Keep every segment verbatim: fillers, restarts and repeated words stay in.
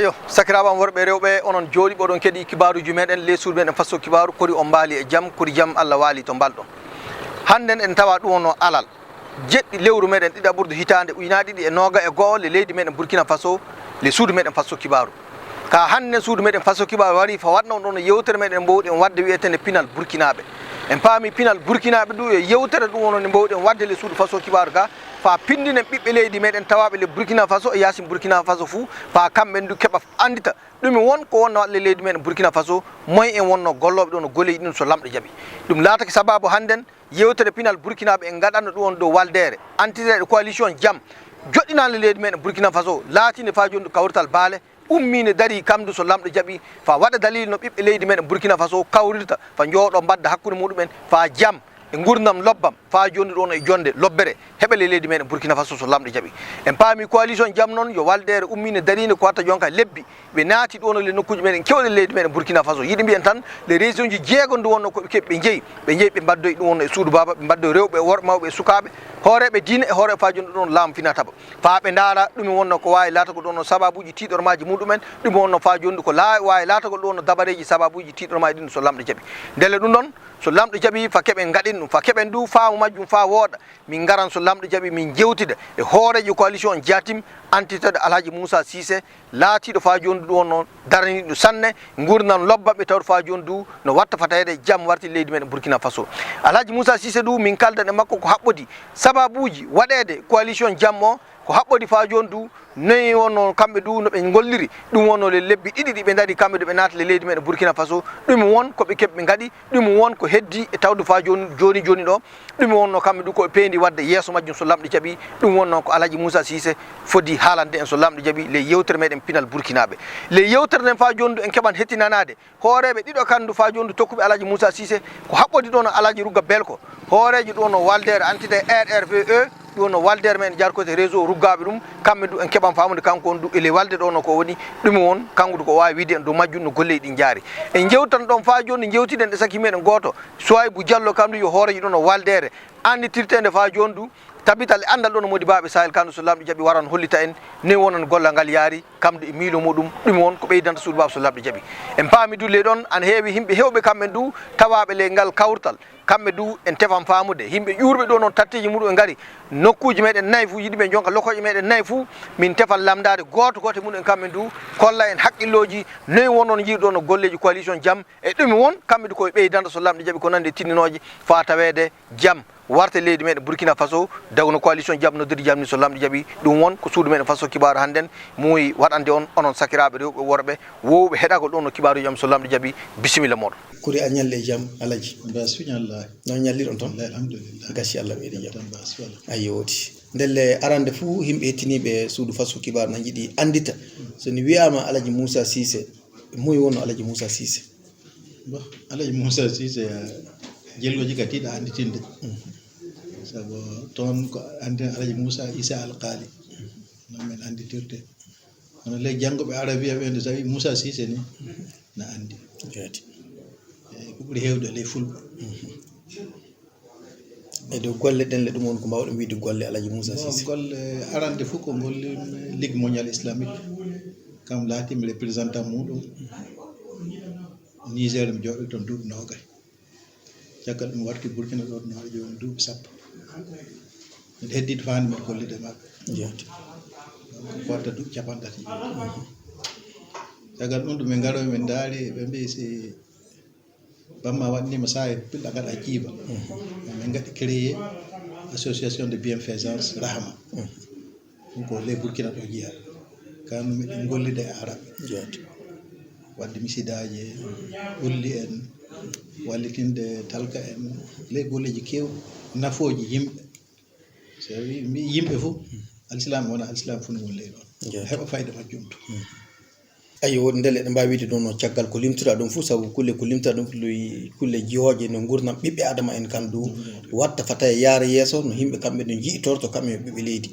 Yo, sakiraaɓe am worɓe e rewɓe, onon jooɗi oɗon keɗi kibaaruuji meɗen, ley suudu meɗen Faso Kibaaru, kori on mbaali e jam, kori jam Allah waali to mbalɗon. Hannden en tawa ɗum wonno alal. Jeɗɗi lewru meɗen ɗiɗaɓurdu hitaande ujunaaji ɗiɗi e nooga e go'o le leydi meɗen Burkina Faso, le suudu meɗen Faso Kibaaru. Ka hannden suudu meɗen Faso Kibaaru wari fa waɗna on ɗon yewtere meɗen mbowɗen waɗde wi'eteende pinal Burkinaaɓe. En paami pinal Burkinaaɓe ɗum e yewtere ɗum wonno nde mbowɗen waɗde le suudu Faso Kibaaru ka, fa pinndinen ɓiɓɓe leydi meɗen tawaaɓe le Burkina Faso e yaasin Burkina Faso fuu, fa kamɓe ndu keɓa anndita ɗum won ko wonno waɗde leydi meɗen Burkina Faso, moy en wonno gollooɓe ɗon no golleeji ɗin so lamɗo jaɓi. Ɗum laatake sabaabu hannden yewtere pinal Burkinaaɓe en ngaɗanno ɗum on dow waldeere, entité de coalition jam, joɗɗinaande leydi meɗen Burkina Faso, laatiinde fa jooni kawrital baale, ummiinde darii kam ndu so lamɗo jaɓi, fa waɗa dalil no ɓiɓɓe leydi meɗen Burkina Faso kawrirta, fa njooɗo mbadda hakkunde muɗum en, fa jam e ngurndan lobbam, fa jooni ɗon e jonde lobbere, heɓa le leydi meɗen Burkina Faso so lamɗo jaɓi. En paami coalition jam noon yo waldeere ummiinde dariinde ko watta jonka lebbi, ɓe naati ɗon le nokkuuji meɗen kewɗe leydi meɗen Burkina Faso. Yiɗi mbiyen tan, le région ji jeego ndu wonno ko ɓe keɓi ɓe njeyi. Ɓe njeyi ɓe mbaɗdoyi ɗum wonno e suudu baaba, ɓe mbaɗdoyi rewɓe e worɓe mawɓe e sukaaɓe, hooreeɓe diine e hooreeɓe fa jooni ɗum ɗon laamu fina taba. Fa ɓe ndaara ɗum wonno ko waawi laatagol ɗum wonno sababuuji tiiɗormaaji muɗum en, ɗum wonno fa jooni ko laa-, waawi laatagol ɗum wonno dabareeji sababuuji tiiɗormaaji ɗin so lamɗo jaɓi. Ndelle ɗum ɗon, so lamɗo jaɓi fa keɓen ngaɗen ɗum, fa keɓen du faamu majjum fa wooɗa. Min ngaran so lamɗo jaɓi min jewtida e hooreejo coalition Jatim, entité de Alhaji Moussa Cissé, laatiiɗo fa jooni du ɗum wonno daraniiɗo sanne, ngurndan lobba ɓe tawde fa jooni du no watta fatayde jam warti leydi meɗen Burkina Faso. Alhaji Moussa Cissé du min kaldan e makko ko haɓɓodi sababuuji waɗeede coalition jam o, ko haɓɓodi fa jooni du noy wonno kamɓe du no ɓe ngolliri, ɗum wonno le lebbi ɗiɗi ɗi ɓe ndaari kamɓe du ɓe naata le leydi meɗen Burkina Faso, ɗum won ko ɓe keɓi ɓe ngaɗi, ɗum won ko heddi e tawde fa jooni, jooni, jooni ɗo, ɗum wonno kamɓe du ko ɓe peendi waɗde yeeso majjum so lamɗo jaɓi, ɗum wonno ko Alhaji Moussa Cissé foti haalande en so lamɗo jaɓi le yewtere meɗen pinal Burkinaaɓe. Le yewtere nden fa jooni du en keɓan hettinanaade hooreeɓe ɗiɗo kan du fa jooni du tokkuɓe Alhaji Moussa Cissé, ko haɓɓodi ɗon Alhaji Rugga Belko, hooreejo ɗum wonno waldeere entité R R V E, ɗum wonno waldeere men jarkote réseau ruggaaɓe ɗum, kamɓe du en keɓan faamude kanko on du ele walde ɗo no ko woni, ɗum won kanko du ko waawi wiide en dow majjum no golleeji ɗin jaari. En jewtan ɗon fa jooni, jewtiden ɗe saki meɗen gooto, Souaibou Diallo kam du yo hooreejo ɗon no waldeere, annditirteende fa jooni du, tabital e anndal ɗon no Modibaaɓe Sahel kam du so lamɗo jaɓi waran hollita en, ne wonan gollal ngal yaari, kam du e miilo muɗum, ɗum won ko ɓeydanta suudu baaba so lamɗo jaɓi. En paami du le ɗon, ana heewi yimɓe heewɓe kamɓe du, tawaaɓe le ngal kawrital, kamɓe du en tefan faamude. Yimɓe ƴuurɓe ɗo noon tatteeji muɗum e ngari, nokkuuji meɗen nayi fuu, yiɗi ɓe jonka lokooje meɗen nayi fuu, min tefan lamndaade gooto gooto e muɗum en kamɓe du, kolla en haqqillooji, noy wonno no njiiri ɗo no golleeji coalition jam, e ɗum won kamɓe du koye ɓeydanta so lamɗo jaɓi ko nande tinndinooje faa taweede jam. Warte leydi meɗen Burkina Faso, dawno coalition jam noddiri jam ni so lamɗo jaɓi, ɗum won ko suudu meɗen Faso Kibaaru hannden muuyi waɗande on, onon sakiraaɓe rewɓe worɓe, wowɓe heɗagol ɗon no kibaaruuji am so lamɗo jaɓi, bisimilla mooɗon. Kuri a ñalli e jam, Alaji? Mbas fi ñalla. No ñalliron ton? Alhamdulillah. Gasi Allah meɗi jam. Mbas wala. Ayi woti. Ndelle arande fuu yimɓe hettiniiɓe suudu Faso Kibaaru na njiɗi anndita. So ni wiyaama Alaji Moussa Cissé, muuyi wonno Alaji Moussa Cissé? Bon, Alaji Moussa Cissé, eh, jelgoji ka tiiɗa annditinde. Mhm. Sabu toon ko anndin Alaji Moussa Issa Alkali. No men annditirte. Kono ley janngoɓe arabiya ɓe, nde tawi Moussa Cissé ni, na anndi. Jaati. Eh, ko ɓuri heewde ley fulɓe. Mhm. E dow golle ɗen le, ɗum won ko mbaawɗen wiide golle Alaji Moussa Bon, Cissé? Golle arande fof ko ngolli Ligue Mondiale Islamique. Kam laatimi représentant muɗum. Niger mi jooɗi toon duuɓi noogay. Caggal ɗum warti Burkina ɗo no waɗi jooni duuɓi sappo. Miɗo heddiiɗo faande miɗo gollude e maɓɓe. Jaati. Donc, ko watta duuɓi capanɗe tati. Mhm. Caggal ɗum ɗo min ngaroyi min ndaari, ɓe mbi si bamma waɗnima saa'i pulɗa ngaɗa jiiba. Mhm. Min ngaɗi créé association de bienfaisance Rahma. Mhm. Ɗum ko ley Burkina ɗo jeyaa. Kano miɗen gollude e Araɓe. Jaati. Waɗde misidaaji, ulli en, wallitinde talka en, ley golleeji keewɗi, nafooji yimɓe. So wi-, mbi yimɓe fof, Alislaam wona Alislaam fof no woni ley ɗon. Jaati. Heɓa fayda majjum to. Mhm. Ayo, ndelle eɗen mbaawi wiide ɗum no caggal ko limtuɗaa ɗum fof, sabu kulle ko limtuɗaa ɗum fof, loyi kulle jihooje no nguurndam ɓiɓɓe Aadama en kan du, watta fata e yaara yeeso, no yimɓe kamɓe no njiitorto kamɓe e ɓiɓɓe leydi.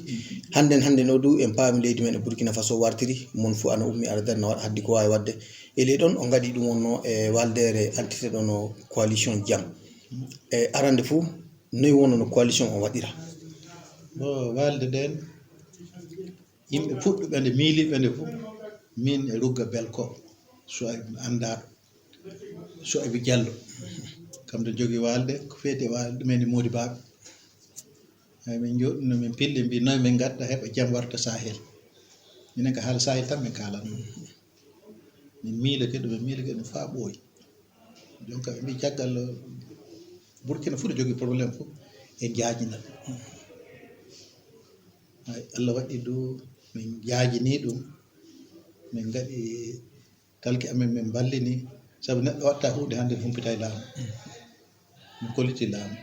Hannden, hannden o du, en paami leydi men e Burkina Faso wartiri, mon fof ana ummi ara darna waɗa haddi ko waawi waɗde. E ley ɗon, o ngaɗi ɗum wonno e waldeere entité ɗo no coalition jam. E arande fof, noy wonno no coalition o waɗira? Bon, walde nden, yimɓe puɗɗuɓe nde, miiliɓe nde fof, Min e Rugga Belko, Suwaybu Anndaar, Suwaybu Jallo. Kam to jogi waalde, ko feeti e waalde ɗumen e Moodi Baaɓe. Eyi, min njooɗino, min pilli, mbi noy min ngadda heɓa jam warta Sahel. Minen ka haala Sahel tan min kaalan. Min miilake ɗum, min miilake ɗum faa ɓooyi. Donc, ɓe mbi caggal Burkina fof no jogii problème fof, en njaajina ɗum. Ay, Allah waɗi du, min njaajini ɗum, min ngaɗi kalki amen, min mballini, sabu neɗɗo waɗta huunde hannde humpita e laamu. Min kolliti laamu.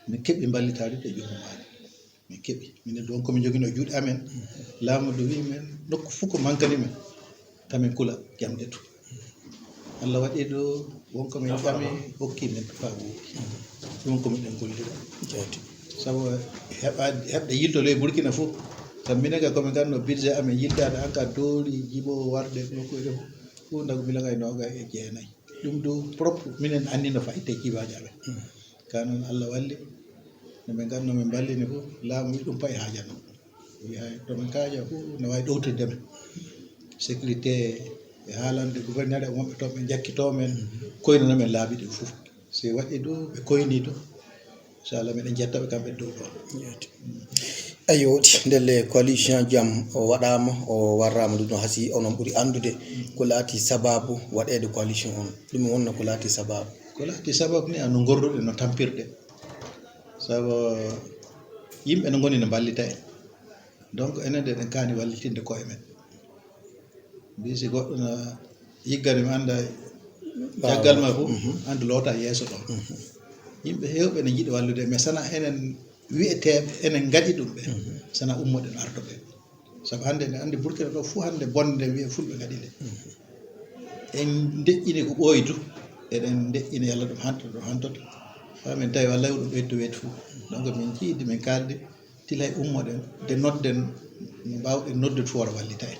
Min keɓi mballitaade to joomum maani. Min keɓi. Minen du won ko min njogino e juuɗe amen. Laamu du wi men, nokku fof ko mankani men, kamin kula jamɗe to. Allah waɗi du, won ko min ƴami, hokki men to faa ɓooyi. Ɗum ko miɗen gollira. Jawdi. Sabu heɓa-, heɓde yilto ley Burkina fof. Sabu minen ka ko min nganno budget amen yiltaade, an ka dooli jibo warde nokku e ɗum. Ɗum ndagu bila kay noogaye e jeenayi. Ɗum du propre minen anndi no fayitte jibaaji amen. Mm. Ka noon Allah walli. No min nganno min mballini fof, laamu wi ɗum payi haajano. Wi hay to min kaaja fof no waawi ɗowtirde men. Sécurité e haalande gouverneur e wonɓe toon ɓe njakkitoo men, koynana men laabi ɗi fof. So waɗi du, ɓe koyni du. Inchallah, miɗen jetta ɓe kamɓe dow ɗoon. Ayo, ndelle coalition jam o waɗaama, o warraama du no hasi, onon ɓuri anndude ko laati sababu waɗeede coalition on. Ɗum wonno ko laati sababu. Ko laati sababu ni, ano ngorruɗe, no tampirɗe. Sabu yimɓe no ngoni no mballita en. Donc, enen de eɗen kaani wallitinde koye men. Mbi si goɗɗo na yiggani mi annda caggal ma fof, mhm, anndu loota yeeso ɗon. Mhm. Yimɓe heewɓe ne njiɗi wallude, mais sana enen wiyeteeɓe, enen ngaɗi ɗum ɓe, mhm, sana ummoɗen ardo ɓe. Sabu hannde ne anndi Burkina ɗo fof hannde bonde nde wiye fulɓe ngaɗi nde. Mhm. En deƴƴini ko ɓooyi du, eɗen deƴƴini yalla ɗum hanto, ɗum hantoto. Faa min tawi wallay ɗum ɓeyto weeti fof. Donc min jiidi, min kaaldi, tilay ummoɗen, de nodden, no mbaawɗen noddude fof wara wallita en.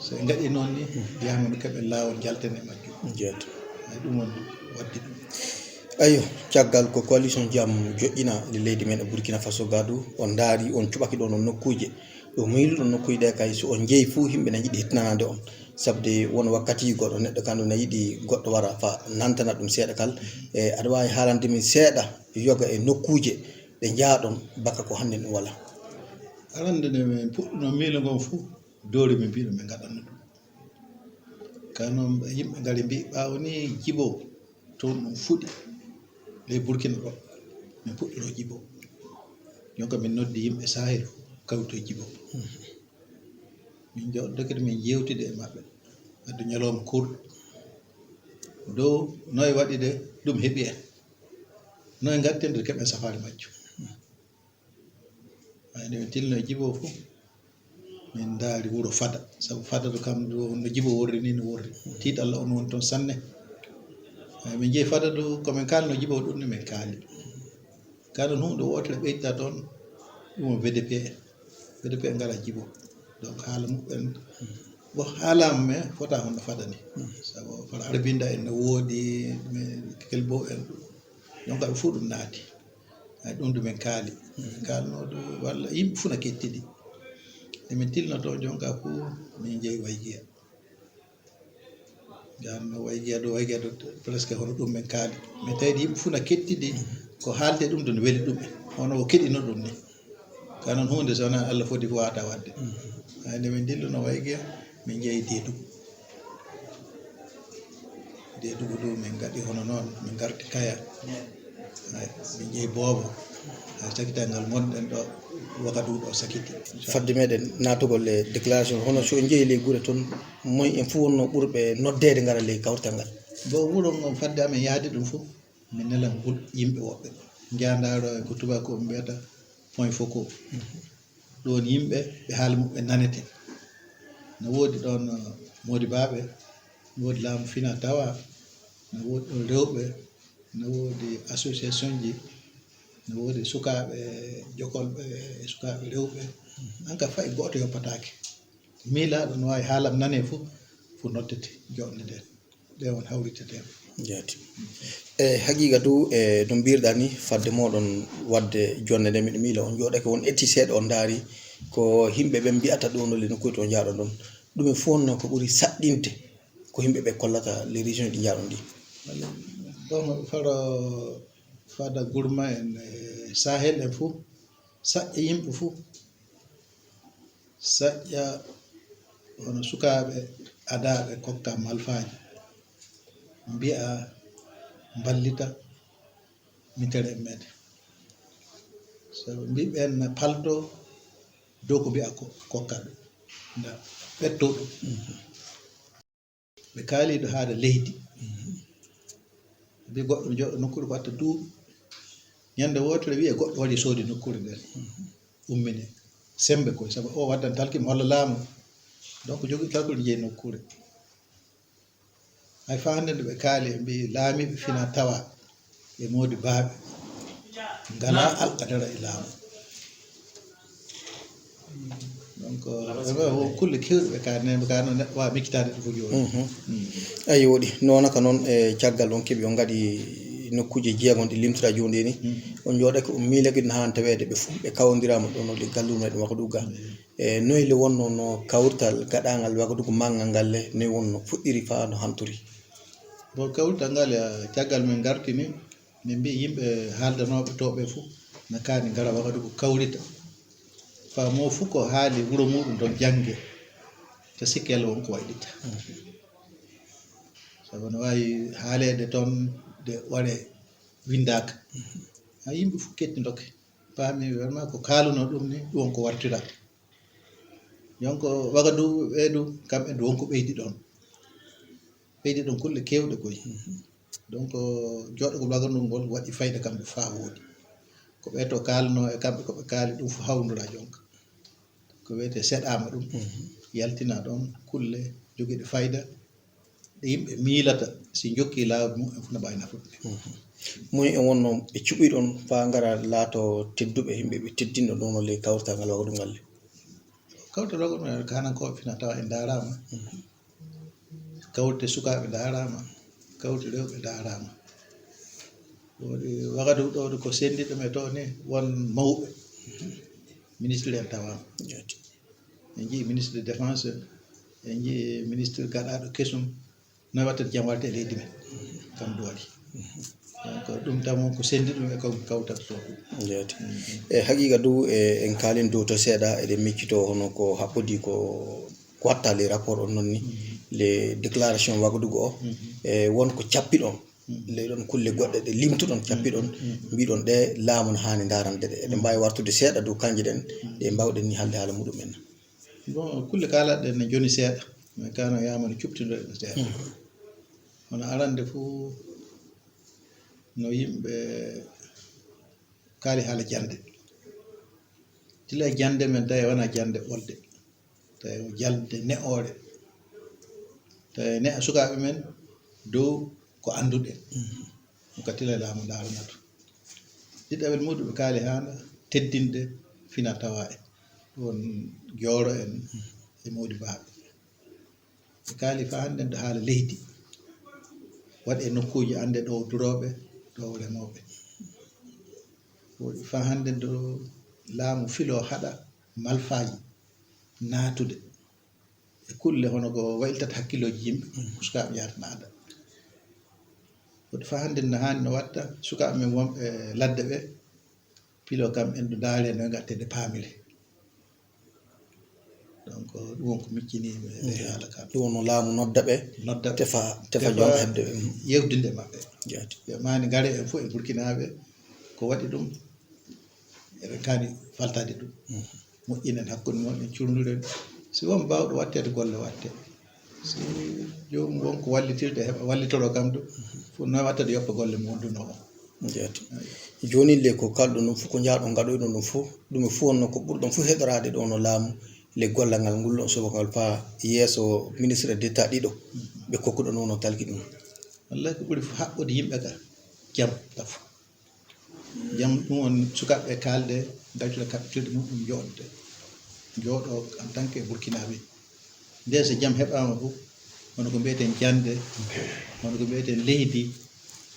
So en ngaɗii noon ni, yaama no keɓen laawol njalten e majjum. Jeet. Ay, ɗum woni waɗde ɗum. Ayo, caggal ko coalition jam joƴƴina e leydi men e Burkina Faso gadu, on ndaari, on cuɓaki ɗoon on nokkuuje. Ɗo miiluɗon nokkuuje ɗe kay, so on njehi fof, yimɓe na njiɗi hettinanaade on. Sabde won wakkati goɗɗo neɗɗo kanko na yiɗi goɗɗo wara fa nantana ɗum seeɗa kal. E, aɗa waawi haalande min seeɗa yoga e nokkuuje ɗe njaaɗon baka ko hannde ɗum wala? Arande nde min puɗɗuno miilo ngon fof, doori min mbiɗo min ngaɗanno ɗum. Ka noon yimɓe ngari mbi ɓaawo ni jibo, toon ɗum fuɗi. Ley Burkina ɗo, min puɗɗiro jibo. Jonka min noddi yimɓe Sahel fof, kawto e jibo. Min joɗɗokiri, min yewtidi e maɓɓe. Wadde ñalawma kurɗo. Dow noye waɗi de, ɗum heɓi en. Noye ngattirde keɓen safaari majjum. Ay, nde min tilno e jibo fof, min ndaari wuro Fada. Sabu Fada to kam ɗo no jibo worri ni no worri. Tiiɗalla on woni toon sanne. Ay, min njehi Fada ɗo, ko min kaalno jibo ɗum ni min kaali. Kala huunde wootere ɓeyta toon, ɗum o V D P en. V D P en ngala jibo. Donc haala muɓɓen, bon, haalaama mais fota hono Fada ni. Sabu fota Arbinda en no woodi, mais Kelbo en. Donc aɓe fof ɗum naati. Ay, ɗum ɗum en kaali. Min kaalno ɗum walla yimɓe fof na kettidi. Emin tilno toon jonka fof min njehi Waygiya. Njahanno Waygiya ɗo, Waygiya ɗo presque hono ɗum min kaali. Min tawi yimɓe fof na kettidi ko haalde ɗum ɗon weli ɗum. Hono o keɗino ɗum ni. Ka noon huunde so wonaa Allah foti ko waata waɗde. Ay, nde min dilluno Waygiya, min njehi Deedugu. Deedugu ɗo min ngaɗi hono noon, min ngarti Kaya. Ay, min njehi Boobo. Ay, sakital ngal ngonɗen ɗo, Wagadugu ɗo sakiti. Fadde meɗen naatugol e déclaration, hono so en njehi ley gure toon, moy en fof wonno ɓurɓe noddeede ngara ley kawrital ngal? Bon, wuro ngon fadde amen yahde ɗum fof, min nelan gol-, yimɓe woɓɓe. Njaha ndaaro en ko tubakooɓe mbiyata point focal. Ɗoon yimɓe ɓe haala muɓɓe nanete. No woodi ɗoon, uh, moodibaaɓe, no woodi laamu fina tawa, no woodi ɗoon rewɓe, no woodi association ji, no woodi sukaaɓe jokolɓe e sukaaɓe rewɓe. An ka fayi gooto yoppataake. Miilaaɗo no waawi haalam nane fof, fof noddete joɗnde nden. Ɗe won hawritete. Jaati. E haqiiqa du, e no mbirɗa ni, fadde moɗon waɗde jonde nde, miɗo miila on jooɗake, on etti seeɗa, on ndaari ko yimɓe ɓen mbiyata ɗo, no le nokkuuje to njaaɗon ɗon. Ɗum e fof noon ko ɓuri saɗɗinde ko yimɓe ɓe kollata les régions ɗi njaaɗon ɗi. Ɗon faro fada gurma en e sahel en fuu saƴƴa yimɓe fuu saƴƴa hono sukaaɓe adaaɓe kokka malfaaji mbi'a mballita mitere en meɗen sabu mbiɓen na palto dow ko mbi'a kokka ɓe nda ɓetto ɗum ɓe kaaliiɗo haade leydi mbi goɗɗo jooɗo nokkuure ko watta duuɓi ñande wootere wiye goɗɗo waɗi soodi nokkuure nden ummine sembe koye sabu o waddan talki mi holla laamu donc jogii talkude jeyi nokkuure hay faa hannde nde ɓe kaali ɓe mbi laamiiɓe fina tawa e moodi baaɓe ngala alqadara e laamu donc kulle kewɗe ɓe kaani ɓe kaano neɗɗo waawa miccitaade ɗum fof jooni ayi woɗi noona ka noon e caggal on keɓi on ngaɗi nokkuuje jeegon ɗi limtata jooni ni on jooɗake on miilaki ɗum haan taweede ɓe fof ɓe kawondiraama ɗon o ɗi galluno e ɗum waka ɗugga e noyle wonno no kawrital gaɗangal waka ɗugga manngal ngal le noy wonno fuɗɗiri faa no hantori bon kawrital ngal e caggal min ngartini min mbi yimɓe haaldanooɓe tooɓe fof na kaani ngara waka ɗugga kawrita faa mo fof ko haali wuro muɗum ɗon jannge te sikkelle won ko waɗɗita sabu no waawi haaleede toon de waɗe winndaaka ha yimɓe fof ketti ndokke paami werma ko kaaluno ɗum ni ɗum ko wartira donc wagadu ɓeeɗu kamɓe ɗum won ko ɓeydi ɗon ɓeydi ɗon kulle kewɗe koy donc jooɗogol wagadu ngol waɗi fayda kamɓe faa wooɗi ko ɓe to kaaluno e kamɓe ko ɓe kaali ɗum fof hawndura jonka ko wiyetee seɗaama ɗum yaltina ɗoon kulle jogiiɗe fayda ɗe yimɓe miilata si njokkii laawol mum en fof no mbaawi nafude ɗe moni en wonno ɓe cuɓiɗon faa ngara laato tedduɓe yimɓe ɓe teddinɗo ɗum no ley kawrital ngal wagadu ngal le kawte rogo ɗum en kaanankooɓe fina tawa en ndaaraama kawte sukaaɓe ndaaraama kawte rewɓe ndaaraama woni wagadu ɗo ko senndiɗo men to ni won mawɓe ministre en tawaama en njii ministre de défense en njii ministre gaɗaaɗo kesum no watta jam walte e leydi men kam duwaɗi donc ɗum tamo ko senndi ɗum e ko kawtal so jeeti e haqiqa du e en kaalin dow to seeɗa eɗen miccito hono ko haɓɓodi ko watta les rapport on noon ni les déclaration wagdugo o e won ko cappiɗon ley ɗon kulle goɗɗe ɗe limtuɗon cappiɗon mbiɗon ɗe laamu no haani ndarande ɗe eɗen mbawi wartude seeɗa dow kanje ɗen ɗe mbawɗen ni haalde haala muɗum en bon kulle kalaɗen ne joni seeɗa mais kano yamano cubtidoɗen seeɗa hono arande fof no yimɓe kaali haala jande tila jande men tawi wona jande ɓolde tawi jande ne'ore tawi ne'a sukaɓe men dow ko annduɗen ɗum ka tila laamu ndaranata ɗiɗaɓel muɗum ɓe kaali haala teddinde fina tawa en ɗon jooro en e modi baɓe ɓe kaali fa hannde nde haala leydi waɗe nokkuuji annde ɗo durooɓe ɗo remooɓe woɗi fa hannde nde laamu filo haɗa malfaaji naatude e kulle hono ko waylitata hakkillooji yimɓe sukaaɓe yaata naada woɗi fa hannde no haani no watta sukaaɓe men wonɓe ladde ɓe pilo kam en no ndaare no gatte nde paamire donc ɗum won ko micciniimi e haala kam ɗum wonno laamu nodda ɓe nodda tefa tefa joom hedde ɓe yewtinde maɓɓe jaati ɓe maani ngare en fof e burkinaaɓe ko waɗi ɗum eɗen kaani faltaade ɗum moƴƴinen hakkunde mon en curnuren si won baawɗo watteede golle watte si joomum won ko wallitirde heɓa wallitoro kam ɗum fof no wattade yoppa golle mo wonduno o jeeti jooni le ko kalɗo ɗum fof ko njaaɗo ngaɗoyɗo ɗum fof ɗum e fof wonno ko ɓurɗon fof heɗoraade ɗo no laamu le gollal ngal ngulɗon sobo ngal faa yeeso ministre d'état ɗiɗo ɓe kokkuɗo noon o talki ɗum wallay ko ɓuri haɓɓude yimɓe ka jam tafa jam ɗum on sukaaɓe kaalde ngaccude kaɓɓitirɗe muɗum jooɗde jooɗo en tant que burkinaaɓe nden so jam heɓaama fof hono ko mbiyeten jannde hono ko mbiyeten leydi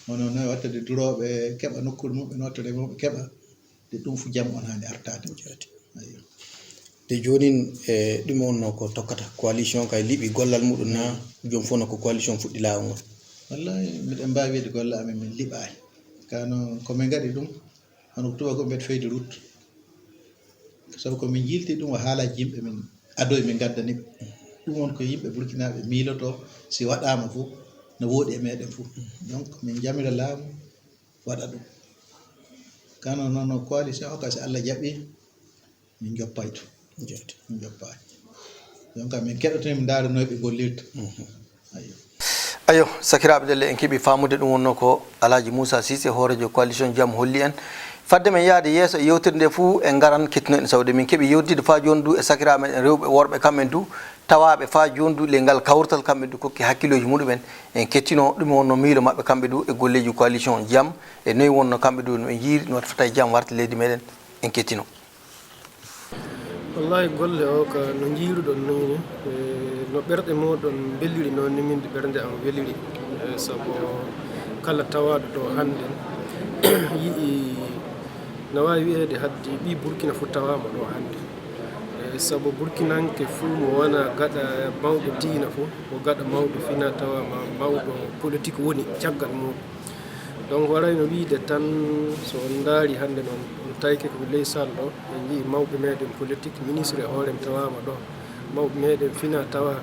hono no wattade durooɓe keɓa nokkuure muɓɓe nottade moɓe keɓa de ɗum fof jam on haani artaade Nde joonin, e ɗume wonnoo ko tokkata? Coalition kay liɓi gollal muɗum naa? Joom fof no ko coalition fuɗɗi laawol ngol. Wallahi, miɗen mbaawi wiide golle amen min liɓaali. Kano ko min ngaɗi ɗum, hono ko tubaako mbiyata feuille de route. Sabu ko min njiilti ɗum o haalaaji yimɓe min adoyi min ngaddani ɓe. Ɗum won ko yimɓe Burkinaaɓe miilotoo si waɗaama fof no wooɗi e meeɗen fof. Donc min njamira laamu waɗa ɗum. Kano noon no coalition o ka si Allah jaɓi min njoppay to. Min njoppaay. Donc min keɗoto min ndaara no ɓe gollirta. Ayyo. Ayo, sakiraaɓe, ndelle en keɓi faamude ɗum wonnoo ko Alhaji Moussa Cissé, hooreejo coalition Jam holli en. Fadde men yahde yeeso e yewtere nde fuu, en ngaran kettinoɗen sawde min keɓi yewtidde faa jooni du e sakiraaɓe men rewɓe, worɓe kamɓe du, tawaaɓe faa jooni du le ngal kawrital kamɓe du kokki hakkillooji muɗumen. En kettino ɗum wonnoo miilo maɓɓe kamɓe du e golleeji coalition Jam e noy wonnoo kamɓe du no ɓe njiiri no fata e jam warta leydi meɗen. En kettino. Wallahi golle o ka no njiiruɗon ni, e, no ɓerɗe moɗon mbeliri noon ni min ɓernde am weliri. E, sabu kala tawaaɗo ɗo hannde yi'i, na waawi wiyeede haddi ɓii Burkina fof tawaama ɗo hannde. E, sabu Burkinanke fof mo wona gaɗa mawɗo diina fof, mo gaɗa mawɗo fina tawa ma mawɗo politique woni caggal muɗum. Donc, waɗayno wiyde tan, so on ndaari hannde noon, on tawke ko ley salle ɗo, en njii mawɓe meɗen politique, ministre e hoore am tawaama ɗo, mawɓe meɗen fina tawa,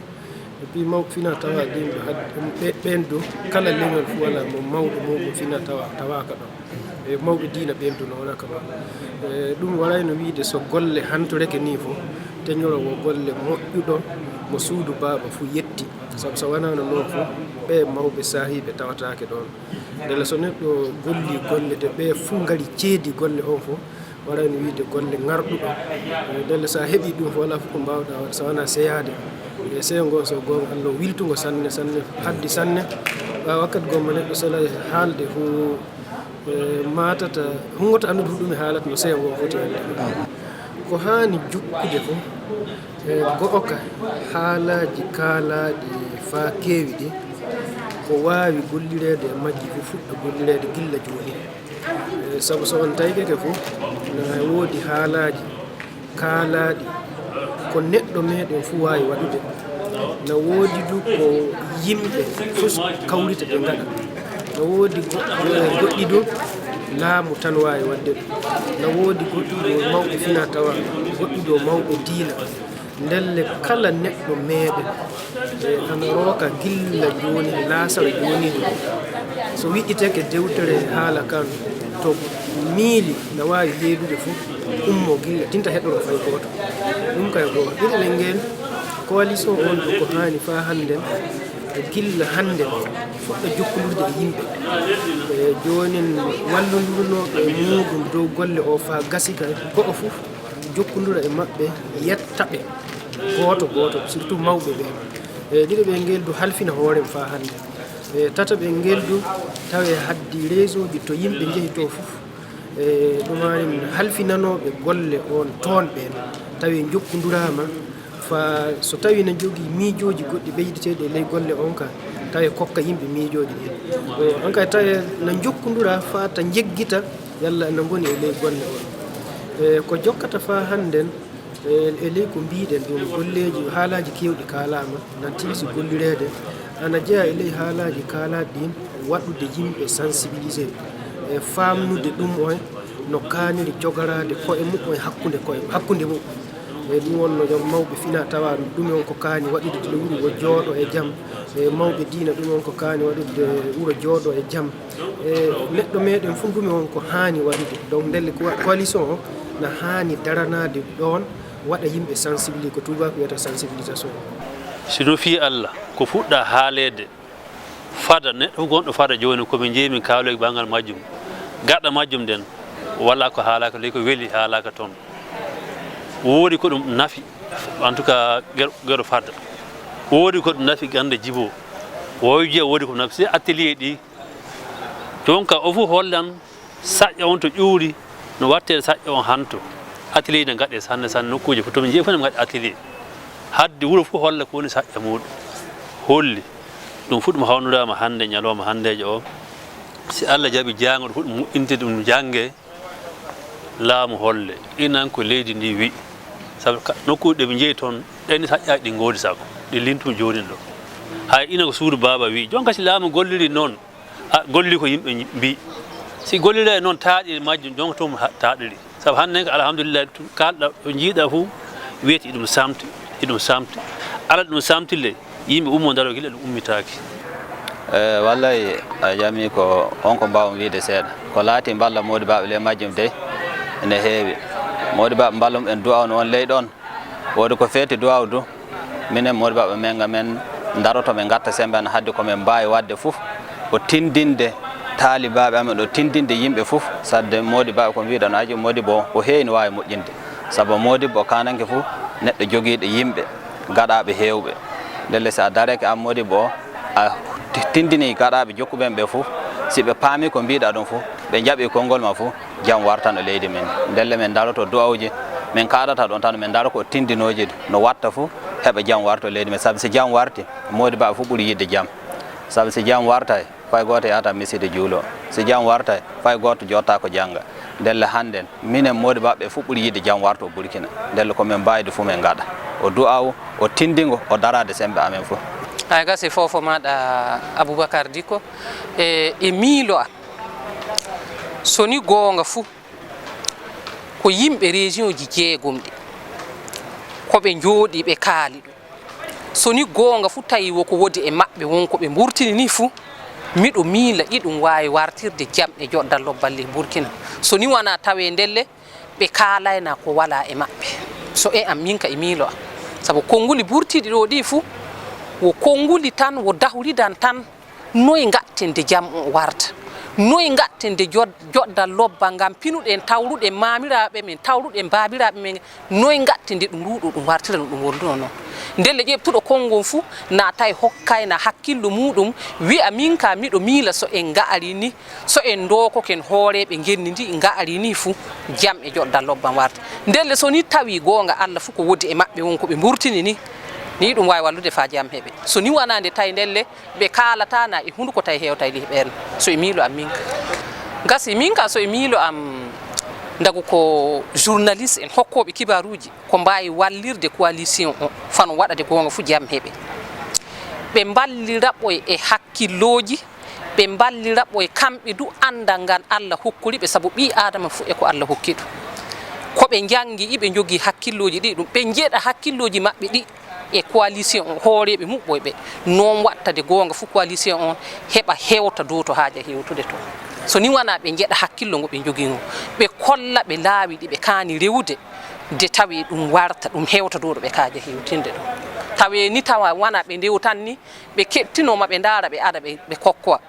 et puis mawɓe fina tawa ɗin ɗo, had-, ɓe-, ɓeen ɗo, kala leñol fof wala mo mawɗo muɗum fina tawa, tawaaka ɗo. E mawɓe diina ɓeen ɗo no wona kama. E ɗum waɗayno wiyde so golle hantoreke nii fof, teñoro wo golle moƴƴuɗo mo suudu baaba fof yetti. Sabu so wanaano noon fof, ɓe mawɓe saahiiɓe tawataake ɗoon. Ndelle so neɗɗo golli golle ɗe ɓe fuu ngari ceedi golle on fof, waɗayno wiyde golle ŋarɗuɗo. Ndelle so a heɓii ɗum fof, alaa fof ko mbaawɗaa waɗde so wonaa seyaade. E seyo ngo so goonga Allah o wiltungo sanne, sanne, haddi sanne. Ɓaawo wakkati goo mo neɗɗo selay haalde fof, e maatata, hungoto anndude fof ɗum e haalata no seyo ngo foti wonde. Ko haani jokkude fof, e go'oka haalaaji kaalaaɗi faa keewi ɗi, ko waawi gollireede e majji fof fuɗɗa gollireede gilla jooni. E, sabu so on taykeke fof, na woodi haalaaji kaalaaɗi ko neɗɗo meɗen fof waawi waɗude. Na woodi du ko yimɓe fof kawrita ɓe ngaɗa. Na woodi go-, goɗɗi du laamu tan waawi waɗde ɗum. Na woodi goɗɗi ɗo mawɓe fina tawa, goɗɗi ɗo mawɓe diina. Ndelle kala neɗɗo meɗen, e, ana rooka gilla jooni, laasara jooni ɗum. So wiɗɗiteke dewtere haala kan, to miili na waawi heedude fof, ummo gilla, tinta heɗoro fay gooto. Ɗum kay goo. Ɗiɗaɓel ngel, coalition on ɗo ko haani faa hannden, e gilla hannden, fuɗɗa jokkondirde e yimɓe. E, joonin wallondirnooɓe e muuɗum dow golle o faa gasi kay, go'o fof jokkondira e maɓɓe, yetta ɓe gooto gooto, surtout mawɓe ɓe. E, ɗiɗaɓel ngel du halfina hoore mum faa hannde. E, tataɓel ngel du tawe haddi réseau ji to yimɓe njehi to fof. E, ɗum haani halfinanooɓe golle on toon ɓeen, tawe njokkondiraama, faa so tawii na jogii miijooji goɗɗi ɓeyditeeɗi e ley golle on ka, tawe kokka yimɓe miijooji ɗin. E, on kay tawe na njokkondira faa ta njeggita yalla ena ngoni e ley golle on. E, ko jokkata faa hannden, e, e ley ko mbiiɗen ɗum, golleeji, haalaaji keewɗi kaalaama, nan tilsi gollireede, ana jeyaa e ley haalaaji kaalaaɗi ɗin, waɗude yimɓe sensibilisé, e, faamnude ɗum on no kaaniri jogoraade koye muɓɓen hakkunde koye, hakkunde muɓɓen. E, ɗum wonno joom mawɓe fina tawa ɗum on ko kaani waɗude to wuro wo jooɗo e jam. E, mawɓe diina ɗum on ko kaani waɗude wuro jooɗo e jam. E, neɗɗo meɗen fof ɗum on ko haani waɗude. Donc, ndelle ko wa-, coalition o na haani daranaade ɗoon, waɗa yimɓe sensibilisé, ko tubaako wiyata sensibilisation. Si no fii Allah, ko fuɗɗa haaleede fada, neɗɗo fof gonɗo fada jooni, ko min njeyi min kaaloyi banngal majjum. Gaɗa majjum nden, wala ko haalaaka ley ko weli haalaaka toon. Woodi ko ɗum nafi, en tout cas, ger-, gero fada. Woodi ko ɗum nafi gannde jibo. Wowi jeya woodi ko ɗum nafi, si atelier ɗi, donc o fof hollan saƴƴa on to ƴuuri, no wattee saƴƴa on hanto. Atelier ne ngaɗee sanne, sanne, nokkuuje fof. To min njeyi fof ne ngaɗa atelier. Hadde wuro fof holla ko woni saƴƴa muuɗum. Holli. Ɗum fuɗɗum hawndoraama hannde, ñalawma hanndeejo o. Si Allah jaɓi jaango ɗum fuɗɗum moƴƴinte ɗum jannge, laamu holle. Inan ko leydi ndi wi'i. Sabu ka-, nokkuuji ɗe ɓe njeyi toon, ɗen ni saƴƴaaji ɗi ngoodi sago, ɗi lintu jooni ɗo. Hay ina ko suudu baaba wi, jooni ka si laamu golliri noon, a, golli ko yimɓe mbi-, mbii. Si golliraay noon taaɗiri majjum, jooni ko toon ha-, taaɗiri. Sabu hannde ko alhamdulillahi, tun kaalɗa, ko njiiɗa fof, wiyete iɗum samti, iɗum samti. Ala ɗum samtille, yimɓe ummo ndaro gila ɗum ummitaaki. E, wallay, a yami ko on ko mbaawmi wiyde seeɗa. Ko laati mballa moodibaaɓe ley majjum dey, ene heewi. Moodibaaɓe mballum en du'aw no on ley ɗon. Woodi ko feeti du'aw du. Minen moodibaaɓe men, ga men ndaroto, men ngatta sembe an haddi ko men mbaawi waɗde fof. O tindinde taalibaaɓe amen, o tindinde yimɓe fof. Sadde moodibaaɓe ko mbiɗon aji moodibbo o heewi no waawi moƴƴinde. Sabu moodibbo o kananke fof neɗɗo jogiiɗo yimɓe gaɗaaɓe heewɓe. Ndelle si a dareke an moodibbo o, a ti-, tindini gaɗaaɓe jokkuɓe ɓe fof, si ɓe paami ko mbiɗa ɗum fof, ɓe njaɓi konngol ma fof, jam wartan e leydi men. Ndelle men daroto du'awuji, men kaadata ɗon tan, men daro ko tindinooji no watta fof, heɓa jam warto leydi men. Sabu si jam warti, moodibaaɓe fof ɓuri yiɗde jam. Sabu si jam wartay, fay gooto yahata miside juulo. Si jam wartay, fay gooto jotta ko jannga. Ndelle hannden, minen moodibaaɓe fof ɓuri yiɗde jam warto Burkina. Ndelle ko men mbaawdi fof men ngaɗa. O du'aw, o tindingo, o daraade sembe amen fof. Ay gasi fofo maɗa Aboubacar Dicko, e, e miilo am. So ni goonga fuu, ko yimɓe région ji jeegom ɗi, ko ɓe njooɗi ɓe kaali ɗum. So ni goonga fuu tawi woko woodi e maɓɓe won ko ɓe mburtini ni fuu, miɗo miila iɗum waawi wartirde jam e joɗdal lobbal ley Burkina. So ni wonaa tawee ndelle ɓe kaalayna ko walaa e maɓɓe. So e am min ka e miilo am. Sabu konnguli burtiiɗi ɗo ɗi fuu, wo konnguli tan, wo dahridan tan. Noy ngaɗten de jam o warta? Noy ngaɗten de jod-, joɗdal lobbal ngam pinuɗen, tawruɗen maamiraaɓe men, tawruɗen baabiraaɓe men? Noy ngaɗten de ɗum ruuɗo ɗum wartira no ɗum wonduno noon? Ndelle ƴeɓtuɗo konngol fuu naatay hokkayna hakkillo muuɗum, wi'a min ka miɗo miila so en nga'ari ni, so en ndookoken hooreeɓe ngenndi ndi nga'ari ni fuu, jam e joɗdal lobbal warta. Ndelle so ni tawi goonga Allah fuu ko woodi e maɓɓe won ko ɓe mburtini ni, ni ɗum waawi wallude faa jam heɓe. So ni wonaa nde tawi ndelle ɓe kaalata na e hunduko tawi hewtay ɗi ɓeen. So e miilo am min ka. Gasi min ka so e miilo am ndagu ko journaliste en hokkooɓe kibaaruuji ko mbaawi wallirde coalition o fano waɗade goonga fuu jam heɓe. Ɓe mballira ɓoy e hakkillooji, ɓe mballira ɓoy kamɓe du anndal ngal Allah hokkori ɓe sabu ɓii Aadama fuu e ko Allah hokki ɗum. Ko ɓe njanngi, ɓe njogii hakkillooji ɗi ɗum, ɓe njeɗa hakkillooji maɓɓe ɗi. E coalition o, hooreeɓe muɓɓoy ɓe, noon watta de goonga fuu coalition on heɓa hewta dow to haaja hewtude to. So ni wonaa ɓe njeɗa hakkillo ngo ɓe njogii ngo, ɓe kolla ɓe laawi ɗi ɓe kaani rewude, de tawi ɗum warta, ɗum hewta dow ɗo ɓe kaaja hewtinde ɗum. Tawi ni tawa wonaa ɓe ndewtan ni, ɓe kettinoo ma ɓe ndaara ɓe ada ɓe, ɓe kokkowa.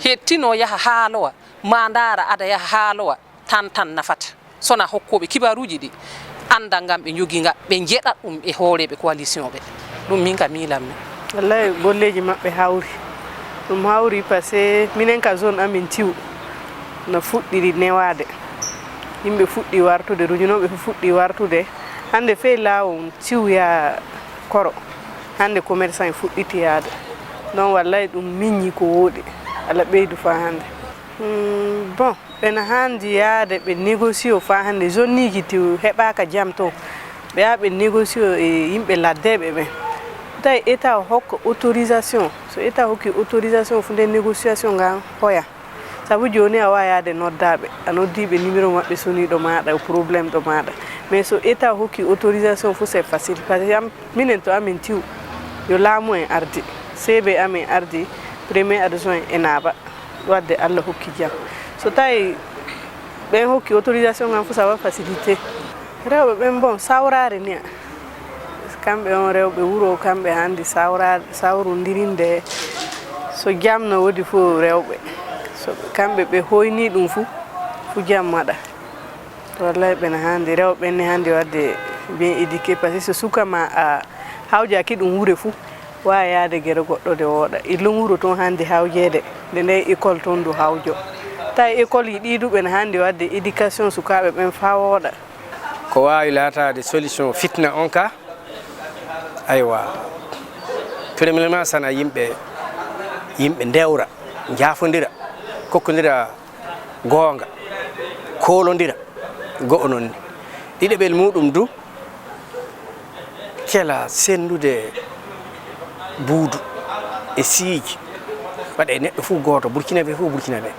Hettinoo yaha haalowa, ma ndaara ada yaha haalowa. Tan tan nafata. Sona hokkooɓe kibaaruuji ɗi anndal ngal ɓe njogii ngal, ɓe njeɗa ɗum e hooreeɓe coalition ɓe. Ɗum min ka miilammi. Wallay golleeji maɓɓe hawri. Ɗum hawri parce que minen ka zone amin Tiw no fuɗɗiri newaade. Yimɓe fuɗɗi wartude, rujunooɓe fof fuɗɗi wartude. Hannde fey laawol Tiw yaa Koro. Hannde commerçant en fuɗɗiti yaade. Donc wallay ɗum miñi ko wooɗi. Allah ɓeydu faa hannde. Hmm, bon. Ɓena haandi yaade ɓe négocier faa hannde, zonniiji tew heɓaaka jam toon. Ɓe yaha ɓe négocier e yimɓe laddeeɓe ɓen. Tawi État o hokka autorisation. So État hokki autorisation fu, nden négociation ngan hoya. Sabu jooni a waawaa yaade noddaaɓe. A noddii ɓe, numéro maɓɓe sonii ɗo maaɗa, problème ɗo maaɗa. Mais so État hokki autorisation fu, c'est facile. Par exemple, minen to amin Tiw, yo laamu en ardi. C B amin ardi, premier adjoint e naaba. Wadde Allah hokki jam. So tawi ɓen hokki autorisation ngan fu, ça va facilité. Rewɓe ɓen, bon, sawraare ni. Kamɓe on rewɓe wuro, kamɓe handi sawra-, sawrondirinde. So jam no woodi fu rewɓe. So kamɓe ɓe hoyni ɗum fu, fu jam waɗa. Wallay ɓen handi, rewɓe ɓen ni handi wadde bien éduqué, parce que so suka ma a hawjaki ɗum wure fu, waawa yaade gere goɗɗo de wooɗa. Illum wuro toon hannde hawjeede, nde nden école toon ndu hawjo. Tawi école yi ɗi du ɓen hannde wadde éducation sukaaɓe ɓen faa wooɗa. Ko waawi laataade solution fitna on ka, aywa, premièrement, sana yimɓe, yimɓe ndewra, njaafondira, kokkondira goonga, koolondira, go'o noon ni. Ɗiɗaɓel muuɗum du, Ela senndude buudu e siiji, waɗa e neɗɗo fof gooto, Burkinabe fof Burkinabe.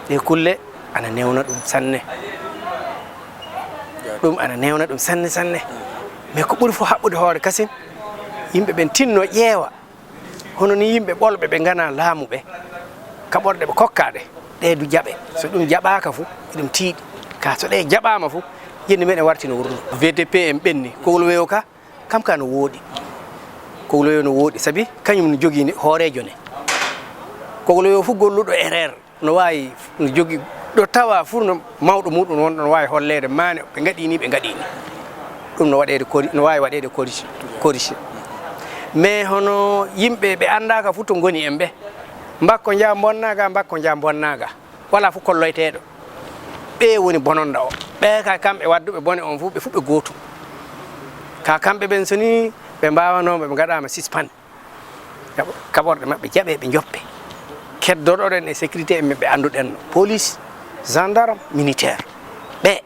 Ɗee kulle ana newna ɗum sanne. Ɗum ana newna ɗum sanne, sanne. Mais ko ɓuri fof haɓɓude hoore kasen, yimɓe ɓen tinno ƴeewa. Hono ni yimɓe ɓolɓe ɓe ngana laamu ɓe, kaɓorɗe ɓe kokkaa ɗe, ɗe du jaɓe. So ɗum jaɓaaka fof, eɗum tiiɗi. Ka so ɗe jaɓaama fof, jenne meɗen warti no wurno. V D P en ɓenni, Kowloweyo ka, kam ka no wooɗi. Kowloweyo no wooɗi, sabi kañum no jogii ni hooreejo ne. Kowloweyo fof golluɗo erreur, no waawi, no jogii ɗo tawa fof no mawɗo muɗum wonɗo no waawi holleede maani ɓe ngaɗii ni, ɓe ngaɗii ni. Ɗum no waɗeede corri-, no waawi waɗeede corrigé, corrigé. Mais hono yimɓe ɓe anndaaka fof to ngoni en ɓe, mbakko nja bonnaaga, mbakko nja bonnaaga. Walaa fof kolloyteeɗo. Ɓee woni bononɗo o. Ɓee ka kamɓe wadduɓe bone on fof, ɓe fof ɓe gootum. Ka kamɓe ɓen so ni ɓe mbaawanoo, ɓe ngaɗaama suspend. Jaɓo-, kaɓorɗe maɓɓe jaɓee, ɓe njoppee. Keddoɗoɗen e sécurité en ɓe annduɗen no. Police, gendarme, militaire. Ɓe,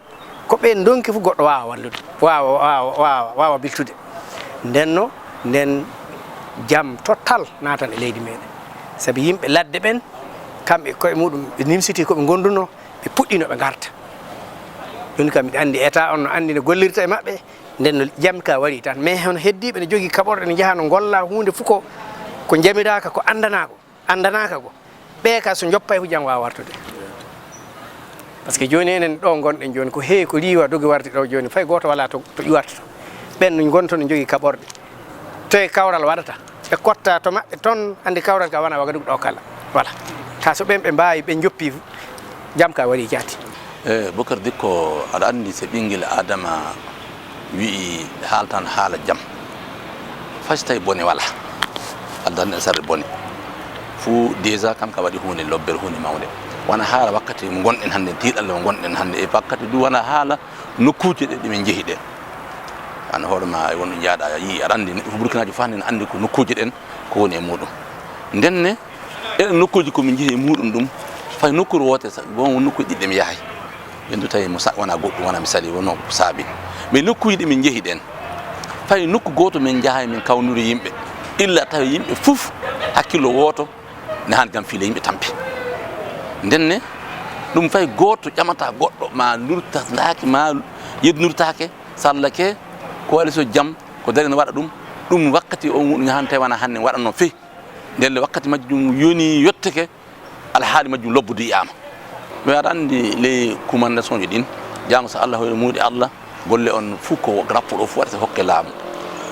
ko ɓe ndonki fof goɗɗo waawa wallude, waawa, waawa, waawa, waawa biltude. Nden no, nden jam total naatan e leydi meɗen. Sabi yimɓe ladde ɓen, kamɓe koye muɗum, ɓe nimsiti ko ɓe ngondunoo, ɓe puɗɗino ɓe ngarta. Jooni kam miɗo anndi état on no anndi no gollirta e maɓɓe, nden no jam ka wari tan. Mais hono heddiiɓe ne jogii kaɓorɗe ne njaha no ngolla huunde fof ko, ko njamiraaka, ko anndanaako, anndanaaka ko. Ɓee ka so njoppay fof jam waawa wartude. Parce que jooni enen ɗo ngonɗen jooni ko heewi ko riiwa dogi warde ɗo jooni fay gooto walaa to, to ƴuwarta to. Ɓen no ngonto no jogii kaɓorɗe. Te kawral waɗata. Ɓe kotta to maɓɓe ton, anndi kawral ka wona Wagadugu ɗo kala. Voilà. Ka so ɓen ɓe mbaawi, ɓe njoppi, jam ka wari jaati. Eh, Bokar Dikko, aɗa anndi so ɓinngel Aadama wi'i haaltan haala jam, fay so tawi bone wala, addan en sarde bone. Fuu déjà kam ka waɗi huunde lobbere, huunde mawnde. Wona haala wakkati mo ngonɗen hannde, tiiɗalla mo ngonɗen hannde, e wakkati du wona haala nokkuuje ɗe, ɗe min njehi ɗe. An hoore ma, e won ɗo njaaɗa, a yii, aɗa anndi neɗɗo fof Burkinaajo fof hannde ne anndi ko nokkuuje ɗen, ko woni e muɗum. Ndenne, eɗen nokkuuji ko min njehi e muɗum ɗum, fay nokkuure wootere sa-, won, won nokkuuji ɗiɗi ɗe mi yahay. Ɓen du tawi mo sa-, wona goɗɗum, wona mi sali, wonno ko saabi. Mais nokkuuji ɗi min njehi ɗen, fay nokku gooto min njahay min kawnori yimɓe. Illa tawi yimɓe fof hakkillo wooto, ne haani kam fiile yimɓe tampi. Ndenne, ɗum fay gooto ƴamata goɗɗo, ma nurtataake, ma yeddinirtaake, sallake, coalition jam, ko dari no waɗa ɗum. Ɗum wakkati o muɗum yahan tawi wona hannde waɗanno fii. Ndelle wakkati majjum yoni yotteke, alhaali majjum lobbudu yi'aama. Mi aɗa anndi ley kumandasoŋji ɗin, jaango so Allah hoyre muuɗi Allah, golle on fof ko rapport o fof waɗata hokke laamu.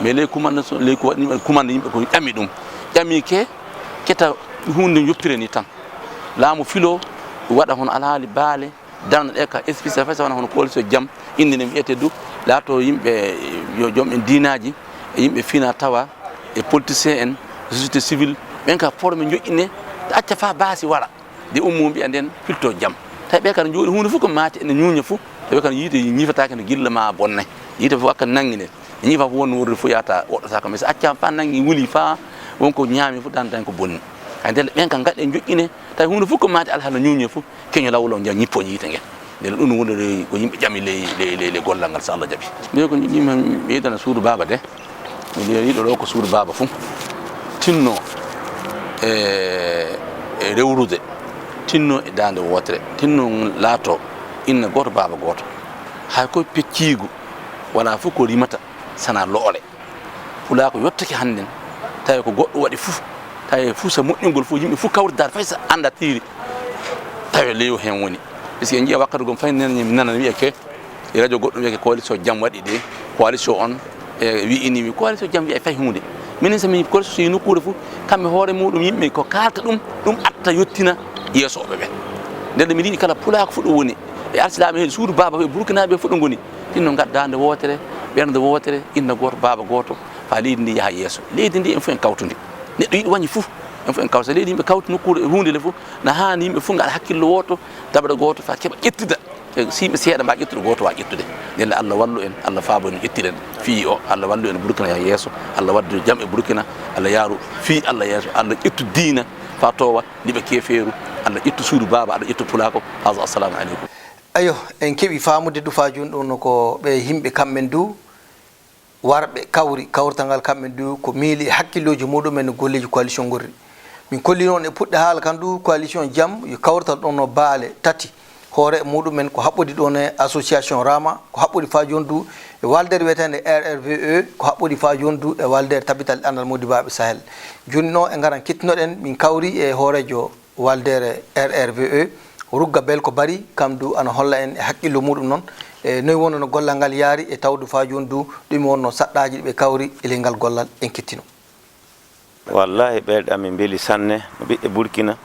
Mais ley kumandasoŋ, ley ko waɗi kumanda yimɓe ko ƴami ɗum. Ƴami ke, keta huunde yoppire ni tan. Laamu filo waɗa hono alhaali baale, darna ɗe ka espécial fay so wona hono coalition jam, innde nden wiyete du, laato yimɓe yo joom en diinaaji, e yimɓe fina tawa, e politicien en, société civile, ɓen ka formé njoƴƴine, acca fa baasi wara. Nde ummo mbiya nden filto jam. Tawi ɓe kadi jooɗi huunde fof ko maati ene ñuuña fof, tawi kadi yiite ñiifataake no gilla ma bonnay. Yiite fof akka nanngine. Ñiifa fof wonno wuurde fof yahata woɗɗotaako. Mais so accaama fa nanngi wuli fa won ko ñaami fof dan dan ko bonni. Hay ndelle ɓen kam ngaɗe njoƴƴine, tawi huunde fof ko maati alhaala ñuuñe fof, keño law law njaha ñippo yiite ngen. Ndelle ɗum woni ko yimɓe ƴami ley, ley, ley, ley gollal ngal so Allah jaɓi. Min ko jiɗmi mi ɓeydana suudu baaba de. Miɗo yiɗo ɗo ko suudu baaba fof tinno e, e rewrude, tinno e daande wootere, tinno laato inna gooto baaba gooto. Hay ko pecciigu wala fof ko rimata sana lo'ole. Pulaako yottake hannden, tawi ko goɗɗo waɗi fof, tawi fof so moƴƴungol fof yimɓe fof kawridaade fay so annda tiiri, tawi leyo heen woni. Puisque en njiya wakkati gom fay nani mi nana wiya ke e radio goɗɗum wiyete coalition jam waɗi de, coalition on e wi ini wi coalition jam wiya fay huunde. Minen so min coalition so yi nokkuure fof, kamɓe hoore muɗum yimɓe ko kaalta ɗum, ɗum atta yottina yeeso ɓe ɓen. Nden mi yiɗi kala pulaako fof ɗo woni, e alsilaame heen suudu baaba e burkinaaɓe fof ɗo ngoni, tinno ngadda daande wootere, ɓernde wootere, inna gooto baaba gooto, faa leydi ndi yaha yeeso. Leydi ndi en fof en kawtundi. Neɗɗo yiɗi wañi fof, en fof en kawta. So leydi yimɓe kawti nokkuure e huunde le fof, na haani yimɓe fof ngaɗa hakkillo wooto, daɓɗo gooto, faa keɓa ƴettida. E so yimɓe seeɗa mbaa ƴettude, gooto waawa ƴettude. Ndelle Allah wallu en, Allah faabo en, ƴettiren fii o, Allah wallu en, Burkina yaha yeeso, Allah waddu jam e Burkina, Allah yaaru fii Allah yeeso, Allah ƴettu diina faa toowa liɓa keefeeru, Allah ƴettu suudu baaba, Allah ƴettu pulaako. Haza, assalamu aleykum. Ayo, en keɓi faamude du faa jooni ɗo no ko ɓe yimɓe kamɓen du warɓe kawri, kawrital ngal kamɓe du ko miili e hakkillooji muɗum'en no golleeji coalition ngorri. Min kollino on e puɗɗe haala kan du coalition Jam yo kawrital ɗon no baale tati. Hoore muɗum'en ko haɓɓodi ɗon e association Rama, ko haɓɓodi faa jooni du e waldeere wiyeteende R R V E, ko haɓɓodi faa jooni du e waldeere Tabital Anndal Modibaaɓe Sahel. Jooni no e ngaran kettinoɗen, min kawri e hooreejo waldeere R R V E, Rugga Belko Bari, kam du ana holla en e hakkillo muɗum noon, e noy wonno no gollal ngal yaari, e tawdu faa jooni du ɗum wonno saɗɗaaji ɗi ɓe kawri e ley ngal gollal en kettino. Wallaahi, ɓerɗe amin mbeli sanne, no ɓiɓɓe Burkina,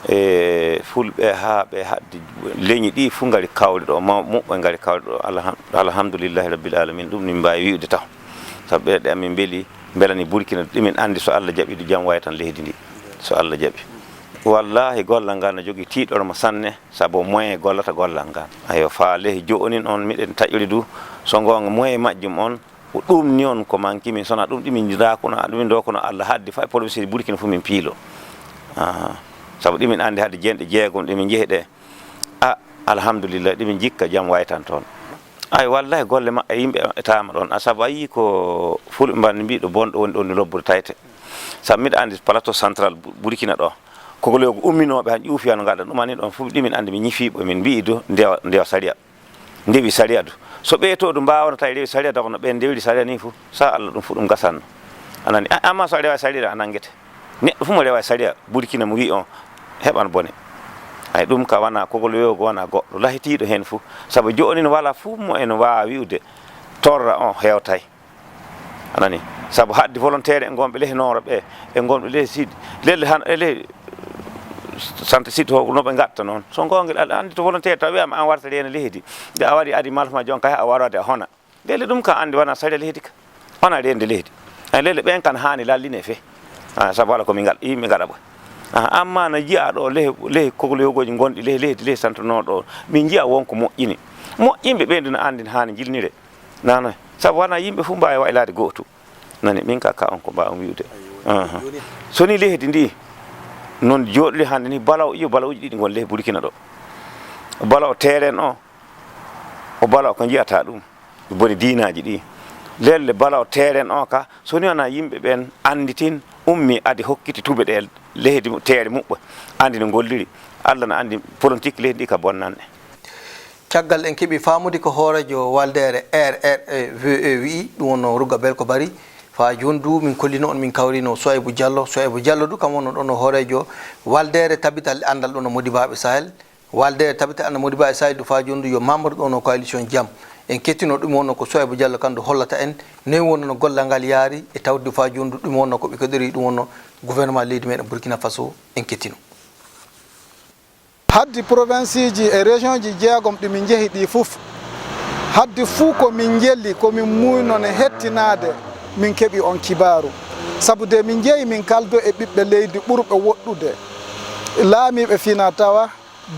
e Fulɓe haa ɓe haddi leñi ɗi fof ngari kawri ɗo, ma-, muɓɓe ngari kawri ɗo. Alham-, alhamdulillahi rabbil alamin, ɗum min mbaawi wi'ude taw. Sabu ɓerɗe amin mbeli, mbelani Burkina, ɗumin anndi so Allah jaɓi du jam wawi tan leydi ndi, so Allah jaɓi. Wallaahi, gollal ngal no jogii tiiɗorma sanne, sabu moyen gollata gollal ngal. Ayo, faa ley joonin on, miɗen taƴori du, so ngoonga moyen majjum on, ko ɗum ni on ko manki min, sona ɗum ɗumin rakuno, ɗumin dokuno Allah haddi fay professeur Burkina fof min piilo. Aha. Sabu ɗumin anndi hadde jenɗe jeegom ɗumin jehi ɗe. A, alhamdulillah, ɗumin jikka jam wawi tan toon. Ay, wallahi golle maɓɓe yimɓe e taama ɗon. A sabu a yii ko fulɓe mbanni mbiɗo bonɗo woni ɗon ni lobbude tayte. Sabu miɗo anndi plateau central Bu-, Burkina ɗo. Ko goleyooji umminooɓe han ƴuufi han ngaɗa ɗum ani ɗon fof ɗumin anndi mi ñifiiɓe min mbi'i do ndewa, ndewa sariya. Ndewi sariya du. So ɓee to du mbaawano tawi rewi sariya dago no ɓen ndewri sariya ni fof. Sa Allah ɗum fof ɗum gasanno. Anani, a-, amma so a rewa sariya a nanngete. Neɗɗo fof mo rewa sariya Burkina mo wi on heɓan bone. Ay ɗum ka wana kogol wewogo wana goɗɗo lahitiiɗo heen fof. Sabu jooni no wala fof mo en waawa wi'ude torra on hewtay. Anani? Sabu haddi volontaire en gonɓe leh Nooro ɓe, e gonɓe leh Sud. Lelle han, e leh Centre Sud to no ɓe ngatta noon. So ngoonga aɗa anndi to volontaire taw wiyama an warta reena leydi. Nde a wari adi malfa ma jon kay a warade a hona. Lelle ɗum ka anndi wona sariya leydi ka. Wona reende leydi. Ay lelle ɓen kan haani lalline fe. Ah, sabu wala ko min ngal, yimɓe ngaɗa ɓoy. Ah, amma na jiya ɗo leh, leh kogloyogoji gonɗi leh leydi, leh Centre Nooro ɗo. Min jiya wonko moƴƴini. Moƴƴinɓe ɓen dina anndi haani jilnire. Nano. Sabu wona yimɓe fof mbaawi waylaade gooto. Nani, min ka, ka on ko mbaawmi wi'ude. Aha. So ni leydi ndi, noon jooɗiri hannde ni, balaw, iyo, balawuji ɗiɗi ngon ley Burkina ɗo. Balaw teeren o, o balaw ko njiyata ɗum, bone diinaaji ɗi. Lelle balaw teeren o ka, so ni wona yimɓe ɓen annditin, ummi adi hokkiti tube ɗe leydi mu-, teere muɓɓo, anndi no ngolliri. Allah no anndi politique leydi ndi ka bonnanɗe. Caggal en keɓi faamude ko hooreejo waldeere R R V E wi'i, ɗum wonno Rugga Belko Bari. Faa jooni du min kollino on, min kawrino Sohaibou Diallo. Sohaibou Diallo du kam wonno ɗon o hooreejo waldeere Tabital Anndal ɗon o Modibaaɓe Sahel. Waldeere Tabital Anndal Modibaaɓe Sahel du faa jooni du yo membre ɗon o Coalition Jam. En kettino ɗum wonno ko Sohaibou Diallo kam du hollata en noy wonno no gollal ngal yaari e tawde du faa jooni du ɗum wonno ko ɓe keɗori ɗum wonno gouvernement leydi meɗen Burkina Faso. En kettino. Haddi provinceji e région ji jeegom ɗi min njehi ɗi fof, haddi fuu ko min njeli, ko min muuyno ne hettinaade, min keɓi on kibaaru. Sabu de min njehi min kaldo e ɓiɓɓe leydi ɓurɓe woɗɗude, laamiiɓe fina tawa,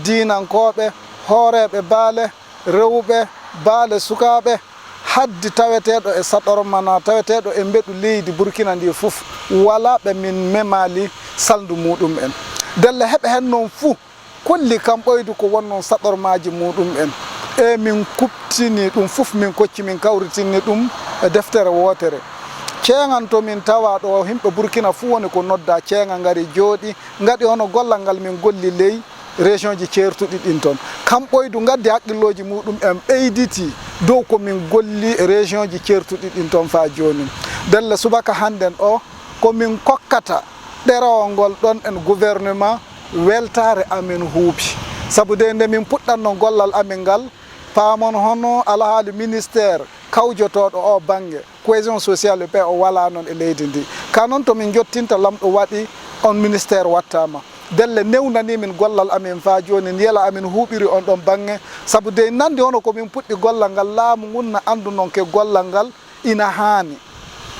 diinankooɓe, hooreeɓe baale, rewɓe, baale sukaaɓe, haddi taweteeɗo e saɗorma na taweteeɗo e mbeɗu leydi Burkina ndi fof, walaa ɓe min memaali salndu muɗum en. Ndelle heɓe heen noon fuu, kolli kam ɓooydu ko won noon saɗormaaji muɗum en. E min kuɓtini ɗum fof, min kocci, min kawritinni ɗum e deftere wootere. Ceeŋan to min tawa ɗo, yimɓe Burkina fuu woni ko nodda, ceeŋa ngari jooɗi, ngaɗi hono gollal ngal min golli ley région ji ceertuɗi ɗin toon. Kam ɓooydu ngaddi hakkillooji muɗum en, ɓeyditi dow ko min golli e région ji ceertuɗi ɗin toon faa jooni. Ndelle subaka hannden o, ko min kokkata ɗerewol ngol ɗon en gouvernement, weltaare amen huuɓi. Sabu de nde min puɗɗatno gollal amen ngal, paamon hono alhaali ministère kawjotooɗo o bannge, cohésion sociale et paix, o walaa noon e leydi ndi. Ka noon to min njottinta, Laamɗo waɗi on ministère wattaama. Ndelle newnanii min gollal amen faa jooni, yela amen huuɓiri on ɗon bannge. Sabu de nanndi hono ko min puɗɗi gollal ngal, laamu ngun na anndu noon ke gollal ngal ina haani.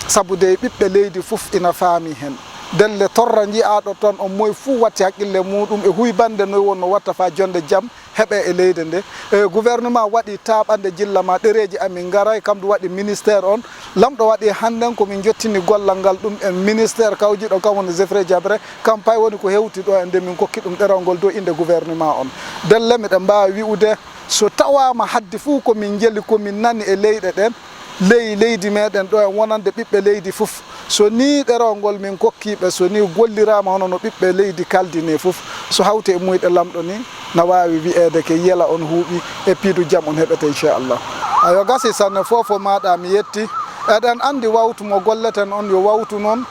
Sabu de ɓiɓɓe leydi fof ina faami heen. Ndelle torra njiyaaɗo toon on, moy fuu watti hakkille muɗum e huybande noy wonno watta faa jonnde jam heɓe e leydi nde. E gouvernement waɗi taaɓande jilla ma ɗereeji amin ngaray, kam du waɗi ministère on. Laamɗo waɗi hannden ko min njottini gollal ngal ɗum en ministère kawjiɗo kam woni Zefre Diabré, kam pay woni ko hewti ɗo e nde min kokki ɗum ɗerewol ngol dow innde gouvernement on. Ndelle miɗen mbaawi wi'ude so tawaama haddi fuu ko min njeli, ko min nani e leyɗe ɗen, ley leydi meɗen ɗo en wonande ɓiɓɓe leydi fof. So ni ɗerewol ngol min kokki ɓe, so ni golliraama hono no ɓiɓɓe leydi kaldini fof, so hawti e muyɗe Laamɗo ni, na waawi wiyeede ke yela on huuɓi e piidu jam on heɓete, inchallah. Ayo, gasi sanne, fof o maaɗa, mi yetti. Eɗen anndi wawtu mo golleten on yo wawtu noon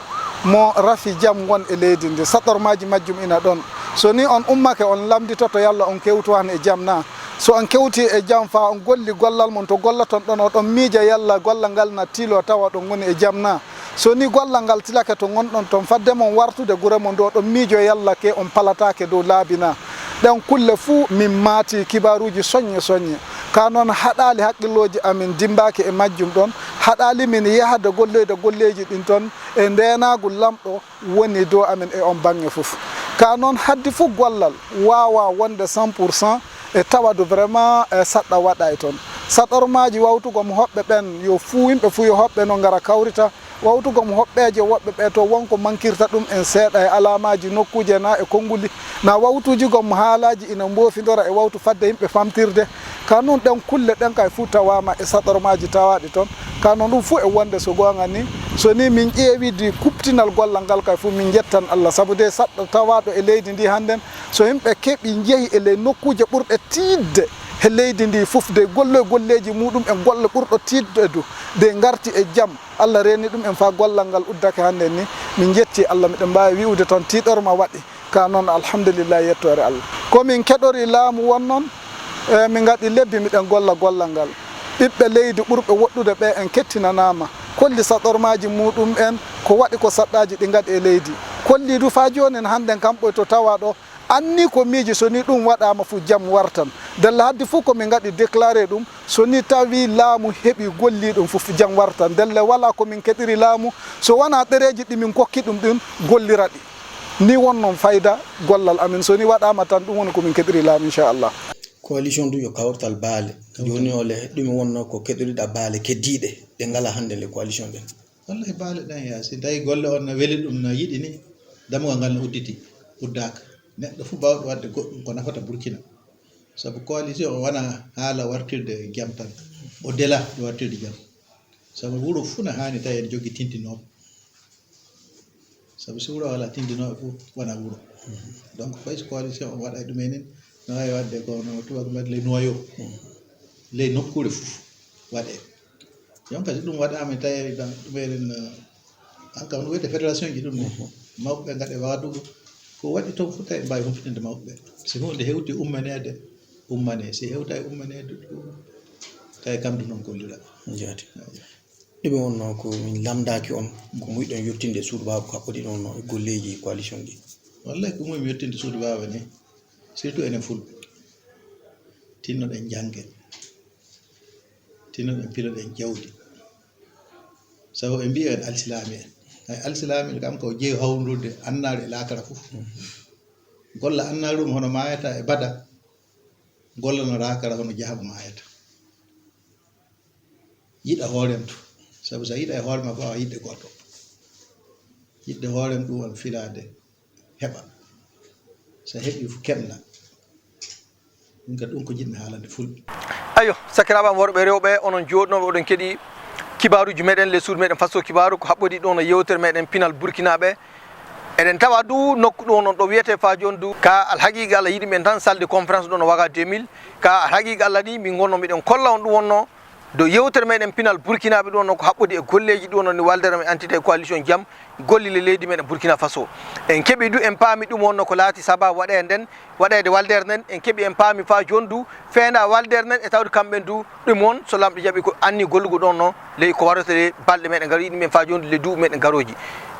mo rafi jam won e leydi ndi. Saɗormaaji majjum ina ɗoon. So ni on ummake, on lamnditoto yalla on kewtu han e jam naa? So on kewti e jam faa on golli gollal mon to golloton ɗoon, oɗon miija yalla gollal ngal na tiloo tawa oɗon ngoni e jam naa? So ni gollal ngal tilake to ngonɗon toon, fadde mon wartude gure mon ɗo, oɗon miijo yalla ke on palataake dow laabi naa? Ɗeen kulle fuu min maati kibaaruuji soññe soññe. Ka noon haɗaali haqqillooji amin dimmbaaki e majjum ɗoon, haɗaali min yahde golloyde golleeji ɗin toon e ndeenaagu Laamɗo woni dow amin e on baŋŋe fof. Ka noon haddi fof gollal waawaa wonde cent pour cent e tawadu vraiment e saɗɗa waɗaay toon. Saɗormaaji wawtugol mo hoɓɓe ɓeen yo fuu yimɓe fuu yo hoɓɓe no ngara kawrita. Wawtugol mo hoɓɓeeje woɓɓe ɓe to won ko mankirta ɗum en seeɗa e alaamaaji nokkuuje na e konnguli. Na wawtuuji gom haalaaji ina mboofindora e wawtu fadde yimɓe famtirde. Ka noon ɗen kulle ɗen kay fuu tawaama e saɗormaaji tawaaɗi toon. Ka noon ɗum fuu e wonde so goonga ni, so ni min ƴeewidi kuɓtinal gollal ngal kay fuu min njettan Allah. Sabu de saɗɗa tawaaɗo e leydi ndi hannden, so yimɓe keɓi njehi e ley nokkuuje ɓurɗe tiiɗde he leydi ndi fof de golloy golleeji muɗum en golle ɓurɗo tiiɗde du de ngarti e jam. Allah reeni ɗum en faa gollal ngal uddake hannden ni. Min njetti Allah, miɗen mbaawi wi'ude tan tiiɗorma waɗi. Ka noon, alhamdulillahi, yettoore Allah. Ko min keɗori laamu won noon, e, min ngaɗi lebbi miɗen golla gollal ngal. Ɓiɓɓe leydi ɓurɓe woɗɗude ɓe en kettinanaama. Kolli saɗormaaji muɗum en ko waɗi ko saɗɗaaji ɗi ngaɗi e leydi. Kolli du faa joonin hannden kam ɓoy to tawa ɗo. Anni ko miiji so ni ɗum waɗaama fof jam wartan. Della haddi fof ko min ngaɗi déclaré ɗum, so ni tawi laamu heɓi golli ɗum fof jam wartan. Delle wala ko min keɗiri laamu, so wona ɗereeji ɗi min kokki ɗum ɗin gollira ɗi. Ni won noon fayda gollal amin. So ni waɗaama tan ɗum woni ko min keɗiri laamu, inchallah. Coalition du yo kawtal baale. Kawtal. Jooni o le ɗum wonno ko keɗoriɗa baale keddiiɗe ɗe ngala hannde le coalition ɗen. Wallahi baale ɗen ya, si tawi golle on na weli ɗum na yiɗi ni, dammugal ngal na udditi, uddaaka. Neɗɗo fof baawɗo waɗde goɗɗum ko nafata Burkina. Sabu coalition o wona haala wartirde jam tan. O dela e wartirde jam. Sabu wuro fof na haani tawi ene jogii tintinooɓe. Sabu si wuro alaa tintinooɓe fof wona wuro. Donc fay so coalition o waɗa e ɗum en, no waawi waɗde ko no tubaako mbaɗi les noyaux. Ley nokkuure fof waɗee. Jonka si ɗum waɗaama tawi ɗum eɗen, eh, an kam no wiyete fédération ji ɗum ne. Mawɓe ɓe ngaɗe waadugo. Ko waɗi toon fof tawi mbaawi humpitinde mawɓe ɓe. Si huunde hewti ummaneede, ummanee. Si hewtaay ummaneede ɗum, tawi kam du noon gollira. Jaati. Ɗume wonno ko min lamndaaki on, ko muuyɗon yettinde suudu baaba ko haɓɓodiɗon no e golleeji coalition ɗi? Wallay ko muuy mi yettinde suudu baaba ni, surtout enen fulɓe. Tinnoɗen njanngen. Tinnoɗen piloɗen jawdi. Sabu ɓe mbiyi en alsilaami en. Hay alsilaami en kam ko jeyi hawrunde annaaru e laakara fof. Golla annaaru mum hono maayata e bada. Gollana laakara hono jahaaɓe maayata. Yiɗa hoorem to. Sabu so a yiɗa e hoore ma fof a yiɗde goɗɗo. Yiɗde hoorem ɗum won filaade heɓa. So a heɓi fof keɓna. Ɗum kadi ɗum ko jiɗmi haalande fulɓe. Ayo, sakiraaɓe am worɓe e rewɓe, onon jooɗnooɓe oɗon keɗi kibaaruuji meɗen, les suudu meɗen faso kibaaru, ko haɓɓodi ɗon e yeewtere meɗen pinal Burkinaaɓe. Eɗen tawa du nokku ɗum wonno ɗo wiyetee faa jooni du. Ka alhaqiiqa Allah yiɗi men tan salle de conférence ɗo no waga deux mille. Ka alhaqiiqa Allah ni min ngonno miɗen kolla on ɗum wonno dow yeewtere meɗen pinal Burkinaaɓe ɗum wonno ko haɓɓodi e golleeji ɗum wonno ni waldere men entité coalition jam golli le leydi meɗen Burkina Faso. En keɓi du en paami ɗum wonno ko laati sababu waɗeede nden, waɗeede waldere nden. En keɓi en paami faa jooni du feenda waldere nden e tawde kamɓen du ɗum won so lamɗo jaɓi ko anni gollugo ɗon no ley ko warata le balɗe meɗen garoji ɗum en faa jooni le duuɓi meɗen garooji.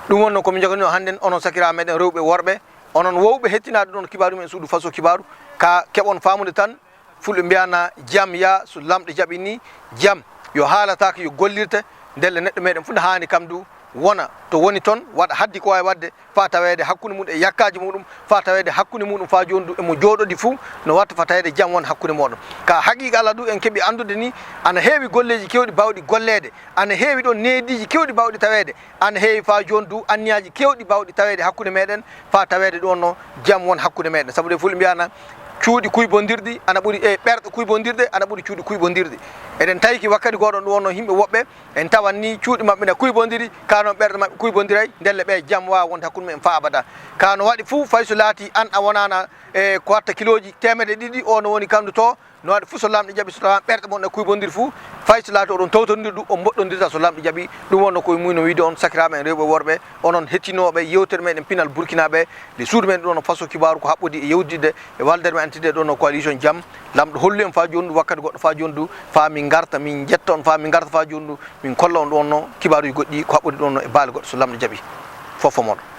Ɗum wonno ko min joganino hannden onon sakiraaɓe meɗen rewɓe worɓe, onon wowɓe hettinaade ɗon kibaaru men suudu faso kibaaru, ka keɓon faamude tan, fulɓe mbiyana jam ya so lamɗo jaɓi ni jam yo haalataake yo gollirte. Ndelle neɗɗo meɗen fof ne haani kam du wona to woni toon waɗa haddi ko waawi waɗde faa taweede hakkunde mum e yakkaaji muɗum, faa taweede hakkunde muɗum faa jooni du emo jooɗodi fuu no watta faa taweede jam won hakkunde mooɗon. Ka haqiiqa Allah du en keɓi anndude ni ana heewi golleeji keewɗi baawɗi golleede, ana heewi ɗon neediiji keewɗi baawɗi taweede, ana heewi faa jooni du anniyaaji keewɗi baawɗi taweede hakkunde meɗen faa taweede ɗon no jam won hakkunde meɗen. Sabu de fulɓe mbiyana Cuuɗi kuybondirɗi ana ɓuri, e ɓerɗe kuybondirɗe ana ɓuri cuuɗi kuybondirɗi. Eɗen tawki wakkati gooɗo ɗum wonno yimɓe woɓɓe en tawan ni cuuɗi maɓɓe na kuybondiri, ka noon ɓerɗe maɓɓe kuybondiray, ndelle ɓe jam waawa wonde hakkunde mumen faa abada. Ka no waɗi fuu, fay so laati aan a wonaana e ko watta kilooji teemedde ɗiɗi, o no woni kamɗo to, no waɗi fuu so Laamɗo jaɓi, so tawaa ɓerɗe mon e kuybondiri fuu, fay so laati oɗon tawtondiri ɗum, on mboɗɗondirta so Laamɗo jaɓi. Ɗum wonno ko muyno wiide on, sakiraaɓe en rewɓe e worɓe, onon hettinooɓe yeewtere meɗen Pinal Burkinaaɓe, nde suudu men ɗum wonno faso kibaaru ko haɓɓodi e yewtidde e waldere men antide ɗum wonno Coalition Jam. Laamɗo hollu en faa jooni ɗum, wakkati goɗɗo faa jooni ɗum, faa min ngarta, min njetta on, faa min ngarta faa jooni ɗum, min kolla on ɗum wonno kibaaruuji goɗɗi ko haɓɓodi ɗum wonno e baale goɗɗe, so Laamɗo jaɓi. Fof fof mooɗon.